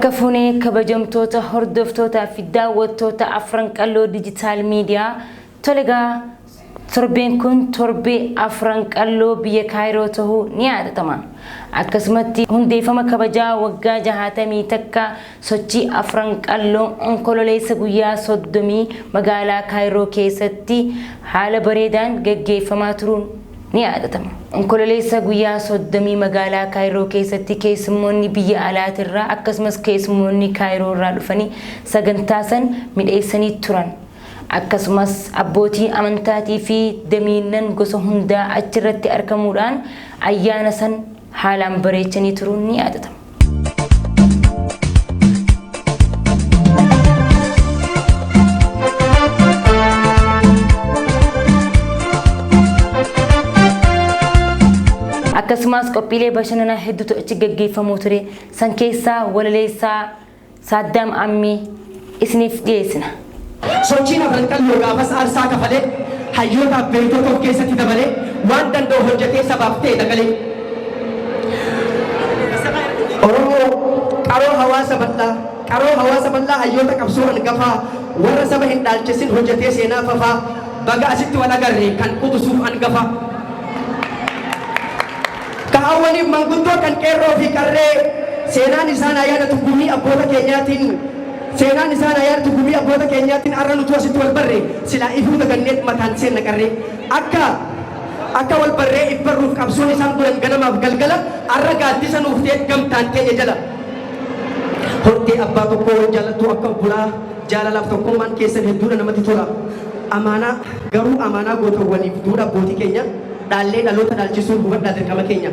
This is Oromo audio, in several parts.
Harka fuunee kabajamtoota hordoftootaa fi daawwattoota Afran Qalloo Digital Media tolegaa torbeen kun torbee Afran Qalloo biyya Kaayiroo tahuu ni yaadatama. Akkasumatti hundeeffama kabajaa waggaa jahaatamii takka sochii Afran Qalloo Onkololeessa guyyaa 30 magaalaa Kaayiroo keessatti haala bareedaan gaggeeffamaa turuun ni yaadatama. Onkololeessa guyyaa 30 magaalaa Kaayiroo keessatti keessummoonni biyya alaatirraa akkasumas keessummoonni Kaayiroo irraa dhufanii sagantaa san midheessanii turan. Akkasumas abbootii amantaatii fi damiinnan gosa hundaa achirratti arkamuudhaan ayyaana san haalaan bareechanii turuun ni yaadatama. Akkasumas qophiilee bashannanaa hedduutu achi gaggeeffamuu ture. San keessaa walaleessaa Saaddaam Ammee isiniif dhiyeessina. Sochiin Afran Qalloo gaafas aarsaa kafalee, hayyootaaf beektota of keessatti dabalee, waan danda'u hojjetee sabaaf ta'e dagalee. Oromoo qaroo hawaasa bal'aa, qaroo hawaasa bal'aa hayyoota qabsoo angafaa, warra saba hin dhaalchisin hojjetee seenaa fafaa, baga asitti wal agarre kan quxusuuf angafaa. Ka hawwaniif manguddoo kan qeerroo fi qarree seenaan isaan haa yaadatu gumii abboota keenyaatiin seenaan isaan haa yaadatu gumii abboota keenyaatiin arra nutuu asitti wal barre silaa ifuu daganneet mataan seenna qarree akka akka wal barree if barruuf qabsoon isaan godhan ganamaaf galgala arra gaaddisa nuuf ta'eet gamtaan teenya jala hortee abbaa tokkoo wal jaalattuu akka obbolaa jaalalaaf tokkummaan keessan hedduudha namatti tola amaanaa garuu amaanaa gootowwaniif duudha abbootii keenya dhaallee dhaloota dhaalchisuun hubadhaa dirqama keenya.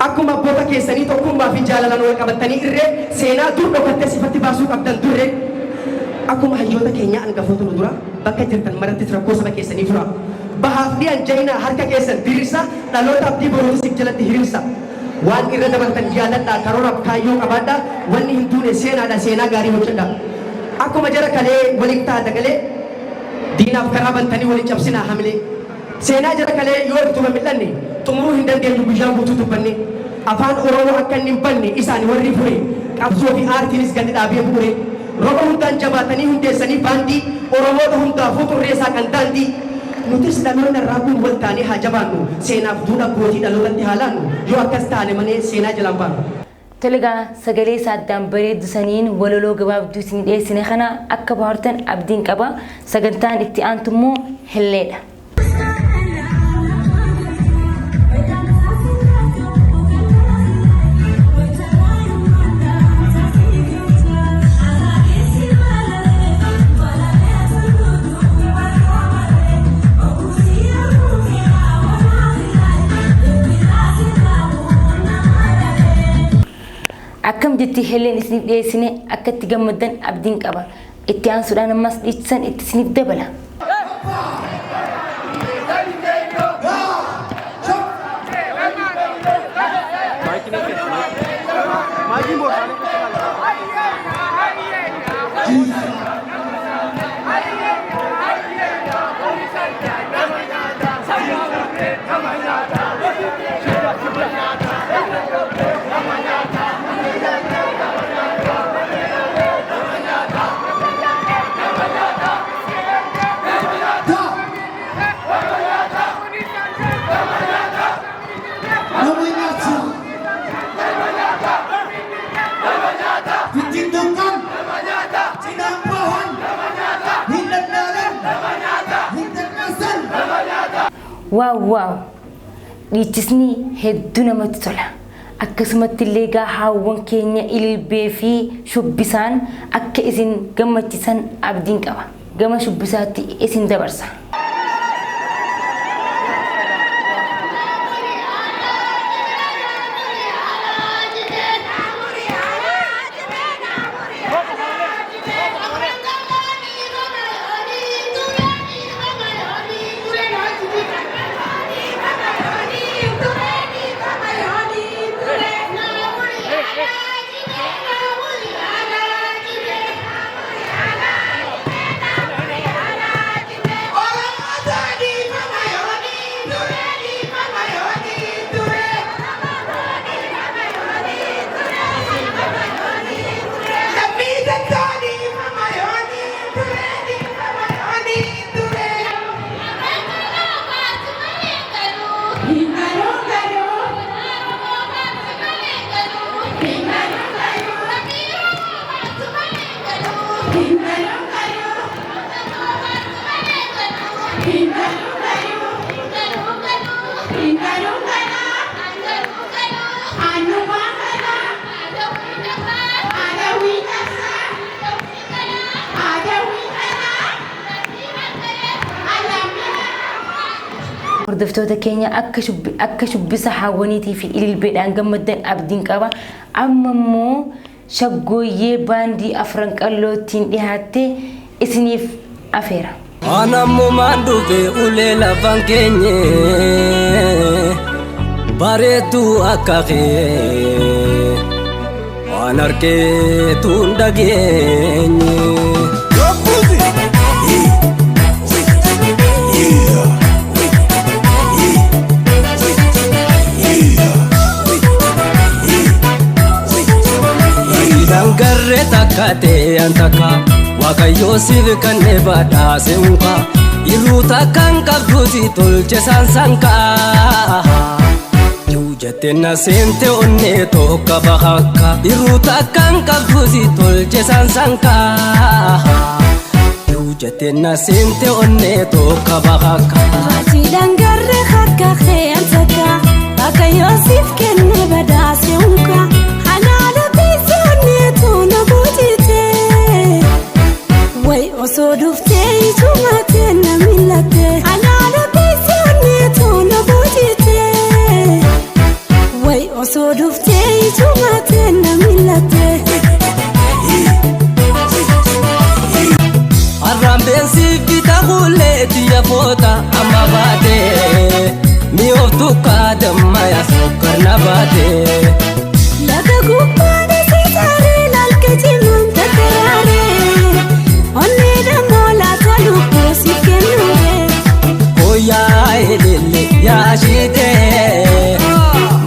Akkuma abboota keessanii tokkummaa fi jaalalaan wal qabattanii irree seenaa dur dhokattes ifatti baasuu qabdan durree. Akkuma hayyoota keenyaa angafoota nu dura bakka jirtan marattis rakkoo saba keessanii furaa. Bahaaf dhiyan ja'inaa harka keessan diriirsaa dhaloota abdii boruutis if jalatti hiriirsaa. Waan irra dabartan yaadadhaa karooraaf kaayyoo qabaadhaa wanni hin duune seenaadha seenaa gaarii hojjedhaa. Akkuma jara kalee waliif ta'a dagalee diinaaf karaa bantanii wal hin cabsinaa hamilee. Seenaa jara kalee yoo if duuba mil'anne xumuruu hin dandeenyu guyyaa guutuu dubbannee. Afaan Oromoo akka inni hin banne isaani warri fure qabsoo fi aartiinis gadi dhaabee bu'ure. Roga hundaan jabaatanii hundeessanii baandii Oromoota hundaafuu xurree saaqan daandii. Nutis dhaloonni har'aa kun wal taanee haa jabaannu seenaaf duudha abbootii dhalootatti haa laannu yoo akkas taane malee seenaa jalaa hin baanu. Tole egaa sagalee Saaddaan bareeddu saniin walaloo gabaabduu isin dhiyeessine kana akka bohaartan abdiin qaba. Sagantaan itti aantu immoo helleedha. Akkam jetti helleen isiniif dhiyeessine akka itti gammaddan abdiin qaba. Itti aansuudhaan ammas dhiichisan itti isiniif dabala. Waaw waaw dhiichisni hedduu namatti tola. Akkasumatti illee egaa haawwan keenya ililbee fi shubbisaan akka isin gammachisan abdiin qaba. Gama shubbisaatti isin dabarsa. Hordoftoota keenya, akka shubbisa hawwaniitii fi ililbeedhaan gammaddan abdiin qaba. Amma immoo shaggooyyee baandii Afran Qallootiin dhihaattee isiniif afeera. Anammumaan dhufe ulee lafaan keenye bareedduu akka kee waan argeetu hin dhageenye. Dangarree takka ta'e an takka Waaqayyoo siif kenne badhaase unka irruu takkaan qabduuti tolche saansankaa. Jettee na seente onnee tokko bakakka irruu takkaan qabduuti tolche saansankaa. Jettee na seente onnee tokko bakakka. Ati dangarree akka kee takka Waaqayyoo siif kenne badhaase unka halaala teessee onnee tola boojite. Way osoo dhuftee ijuma na milatte halaala teessee onnee tola boojite. Way osoo dhuftee ijuma na milatte. Harambeen siif bita hullee xiyya foota amma baate mi'ooftu kaadamma yaa sokkar na baate. Laga gubbaan siitaaree laalka cimaan tattaraaree onnee dammoo laata lubbuu siif kennuuree. Koyaa elele yaa shiitee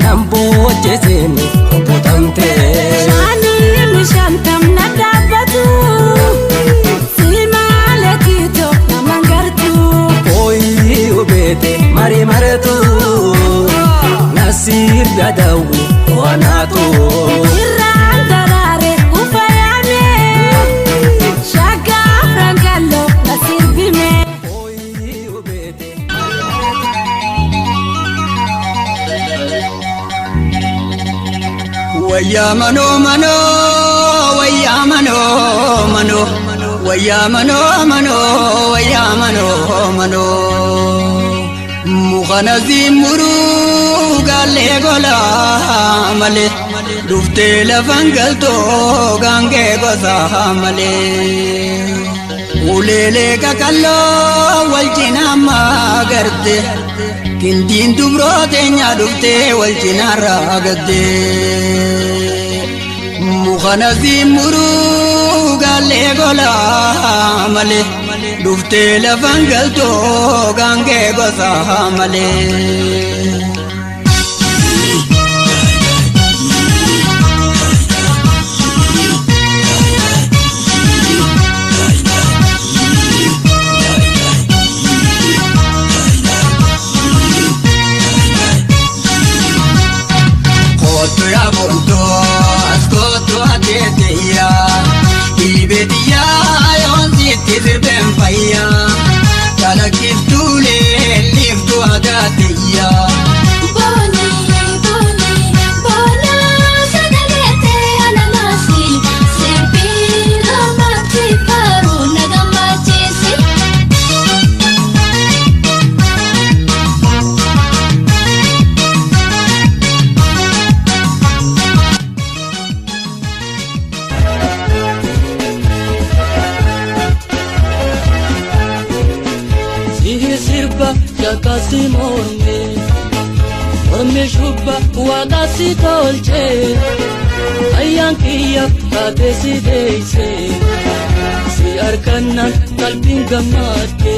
nan boojjeseeni obbotamtee. Shaanii bishaan tamna dhaabbatu si malee kiitoo nama gartuu. Ooyii obeete mari maretu nasiir gadawi wanaatu. Irraan daraare ufayaame shaggaa Afran Qalloo na sirbime. Ooyii obeete. Wayyaa manoo manoo wayyaa manoo manoo wayyaa manoo manoo wayyaa manoo manoo muka nasiin muruu gaallee golaa malee dhuftee lafan galtoo gaangee gosaa malee uleelee qaqalloo wal cinaa magarte kintiin dubroo teenyaa dhuftee wal cinaa raagadde muka nasiin muruu gaallee golaa malee dhuftee lafan galtoo gaangee gosaa malee. Kootu yaa boontuu as kootu ateetiyyaa dhibeetiyyaa yoon sitti sirbeen fayyaa calaqqiftuulee liiftuu adaatiyyaa. Booni booni boona sagaleetee ananaasi sirbii lamatti faaruu na gammachiisi. Sihi sirba jakasi morme Mormi shubba waaqasi tolche Ayyaan kiyya taate si deeyse Si arkannan qalbiin gammadde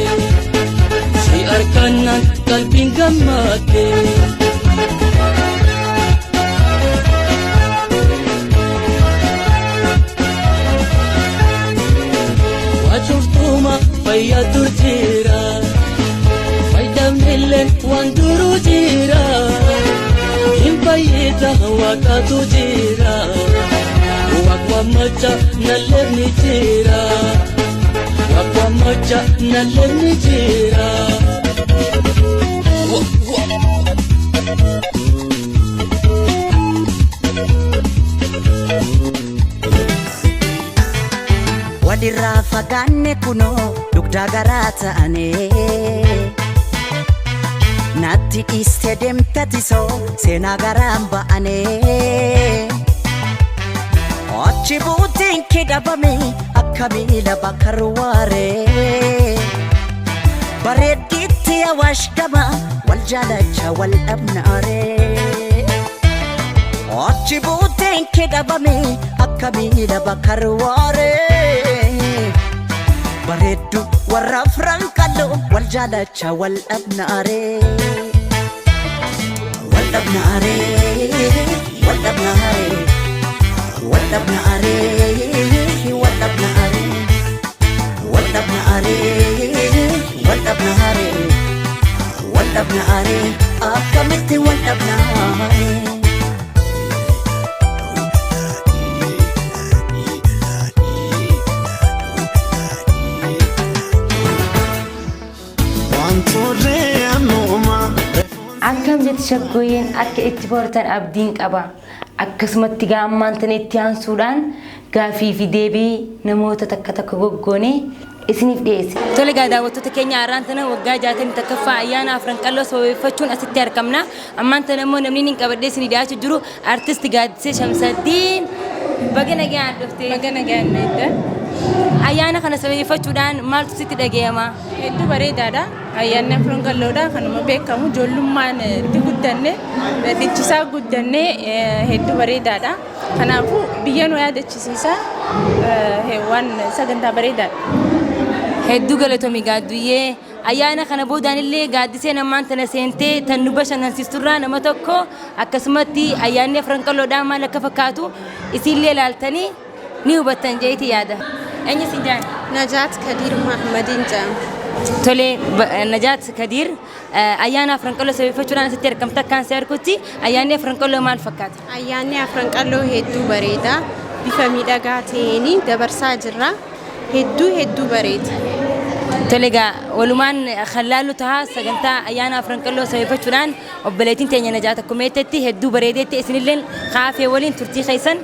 Si arkannan qalbiin gammadde. Wachuftuma fayyaa turtiira fayyadamnillee waan duruu jira hin fayyita waaqatu jira waaqwamacha nalleefni jira waaqwamacha nalleefni jira. Walirraa fagaanne kunoo dugdaa garaa ta'ane. Natti dhiiste deemte tisoo seenaa garaan ba'anee. Achi buutiin kee dhabame akka miila bakar waaree. Bareeddiitti awaash gama wal jaalacha wal dhabnaaree. Achi buutiin kee dhabame akka miila bakar waaree. Bareeddu warra afran qalloo wal jaalacha wal dhabnaaree. Wal dhabnaaree, wal dhabnaaree, wal dhabnaaree, wal dhabnaaree, wal dhabnaaree, wal dhabnaaree, wal dhabnaaree, akkamitti wal dhabnaaree. Akkam jetti shaggooyyeen akka itti bohartan abdiin qaba. Akkasumatti gaa ammaan tana itti aansuudhaan gaafii fi deebii namoota takka takka goggoonee isiniif dhiyeesse. Tole gaa daawwattoota keenya har'aan tana waggaa 61ffaa ayyaana Afran Qalloo sababeeffachuun asitti argamna. Ammaan tana immoo namni inni qabadhee isinii dhiyaachuu jiru Artist Gaaddisee Shamsaddiin. Baga nagaan dhufte. Baga nagaan dhufte. Ayyaana kana sababeeffachuudhaan maaltu sitti dhaga'ama? Hedduu bareedaadha. Ayyaanni Afran Qalloodha. Kanuma beekamu ijoollummaan itti guddanne dhichisaa guddanne hedduu bareedaadha. Kanaafuu biyya nu yaadachisiisa. Waan sagantaa bareedaadha. Hedduu galatoomi Gaadduyyee. Ayyaana kana boodaan illee Gaaddiseen ammaan tana seentee tan nu bashannansiisturraa nama tokko akkasumatti ayyaanni Afran Qalloodhaa maal akka fakkaatu isiillee ilaaltanii ni hubattan jeeti yaada. Eenyu sin jaan? Najaat Kadiir Mahmadiin jedhama. Tole Najaat Kadiir ayyaana Afran Qalloo sababeeffachuudhaan asitti argamta akkaan si argutti ayyaanni Afran Qalloo maal fakkaata? Ayyaanni Afran Qalloo hedduu bareeda. Bifa miidhagaa ta'een dabarsaa jirra. Hedduu hedduu bareeda. Tole egaa walumaan kan laallu taha sagantaa ayyaana Afran Qalloo sababeeffachuudhaan obboleettiin teenya Najaat akkuma jettetti hedduu bareedeetti isinilleen kaafee waliin turtii keessan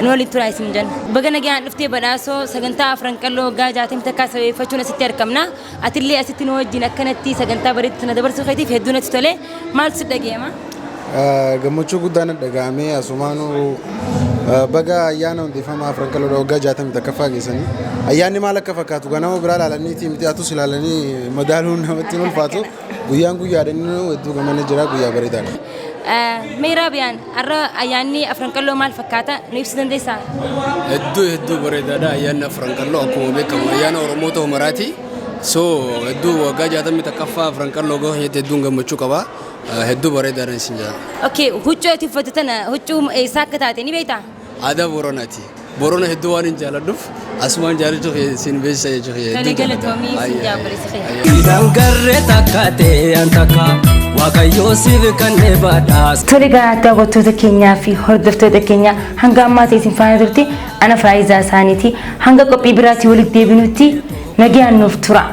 nu waliin turaa isin jenna. Baga nagaan dhuftee badhaasoo sagantaa Afran Qalloo waggaa 61 sababeeffachuun asitti argamna. Atillee asitti nu wajjin akkanatti sagantaa bareedu tana dabarsuu keetiif hedduu natti tole. Maaltu si dhaga'ama? Gammachuu guddaan dhaga'amee asumaanuu baga ayyaana hundeeffama Afran Qalloodha waggaa 61ffaa geessanii. Ayyaanni maal akka fakkaatu ganama biraa ilaalanii miti atus ilaalanii madaaluun namatti hin ulfaatu. Guyyaan guyyaadha inni hedduu gammanee jira guyyaa bareedaadha. Mee Raabiyaan har'a ayyaanni Afran Qalloo maal fakkaata nu ibsuu dandeessaa? Hedduu hedduu bareedaadha ayyaanni Afran Qalloo akkuma beekamu ayyaana Oromoota Humaraati. So hedduu waggaa 61ffaa Afran Qalloo gahu hedduun gammachuu qaba. Hedduu bareedaadha isin jedha. Okay, huccuu ati uffatte tana huccuu eessaa akka taate ni beektaa? Aadaa Booranaati. Boorana hedduu waan hin jaaladhuuf asumaan jaalachuu isin beeksisa jechuudha. Tole galatoomii isin jaabbarisi kee. Dangarree takka ta'e an takka Waaqayyoo siif kennee badhaasa. Tole egaa daawwattoota keenyaa fi hordoftoota keenya hanga ammaa ta'e isin faana turte ana faayidaa isaaniiti. Hanga qophii biraatii walitti deebinutti nagaan nuuf tura.